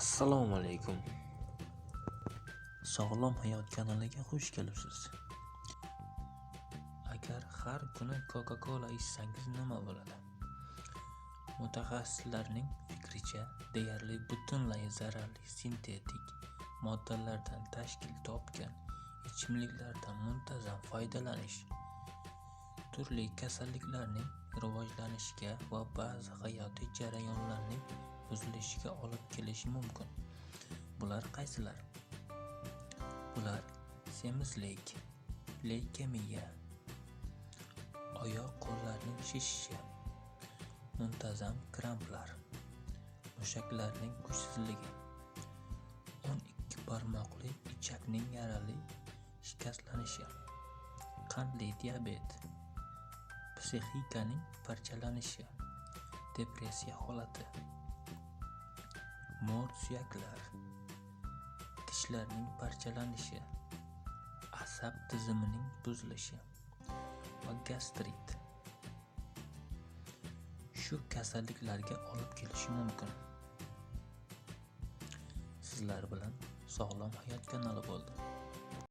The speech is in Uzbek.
Assalomu alaykum. Sog'lom hayot kanaliga xush kelibsiz. Agar har kuni Coca-Cola ichsangiz nima bo'ladi? Mutaxassislarning fikricha, deyarli butunlay zararli sintetik moddalardan tashkil topgan ichimliklardan muntazam foydalanish turli kasalliklarning rivojlanishiga va ba'zi hayotiy jarayonlarning buzilishiga olib kelishi mumkin. Bular qaysilar? Bular semizlik, leykemiya, oyoq-qo'llarning shishishi, muntazam kramplar, mushaklarning kuchsizligi, 12 barmoqli ichakning yarali shikastlanishi, qandli diabet, psixikaning parchalanishi, depressiya holati, mo'r suyaklar, tishlarning parchalanishi, asab tizimining buzilishi va gastrit. Shu kasalliklarga olib kelishi mumkin. Sizlar bilan Sog'lom hayot kanali bo'ldi.